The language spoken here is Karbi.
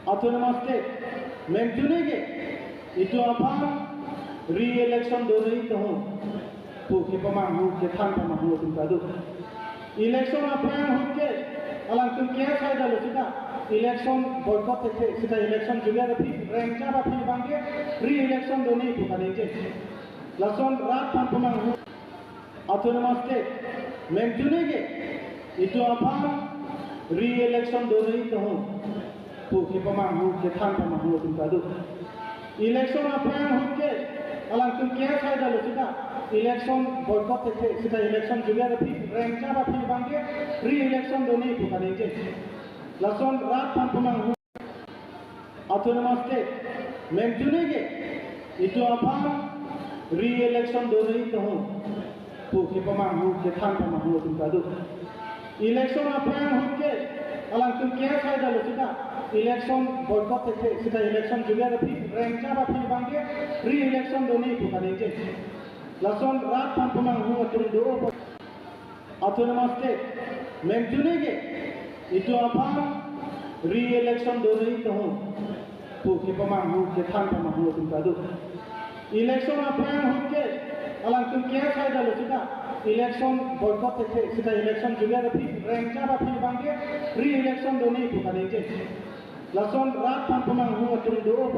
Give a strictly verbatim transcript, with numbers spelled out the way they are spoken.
Autonomous State menjunege itum aphan re-election do nangji tahun pu kepamanghu, kethan pamanghu atum ta do. Election aphrang ahut ke alangtum case aidalo seta election boycott thekthe, seta election juliar aphi, rengchap aphi abangke re-election do nangji pu kaningje. Lason rat aphan pamanghu. Autonomous State menjunege itum aphan re-election do nangji tahun pu kepamanghu, kethan pamanghu atum ta do. Election aphrang ahut ke alangtum case aidalo seta election boycott thekthe, seta election juliar aphi, rengchap aphi abangke re-election do nangji pu kaningje. Lason rat aphan pamanghu. Autonomous State menjunege itum aphan re-election do nangji tahun pu kepamanghu, kethan pamanghu atum ta do. Election aphrang ahut ke alangtum case aidalo seta election boycott thekthe, seta election juliar aphi, rengchap aphi abangke re-election do nangji pu kaningje. Lason rat aphan pamanghu atum do. Autonomous State menjunege itum aphan re-election do nangji tahun pu kepamanghu, kethan pamanghu atum ta do. Election aphrang ahut ke alangtum case aidalo seta election boycott thekthe, seta election juliar aphi, rengchap aphi abangke re-election do nangji pu kaningje. Lason rat aphan pamanghu atum do.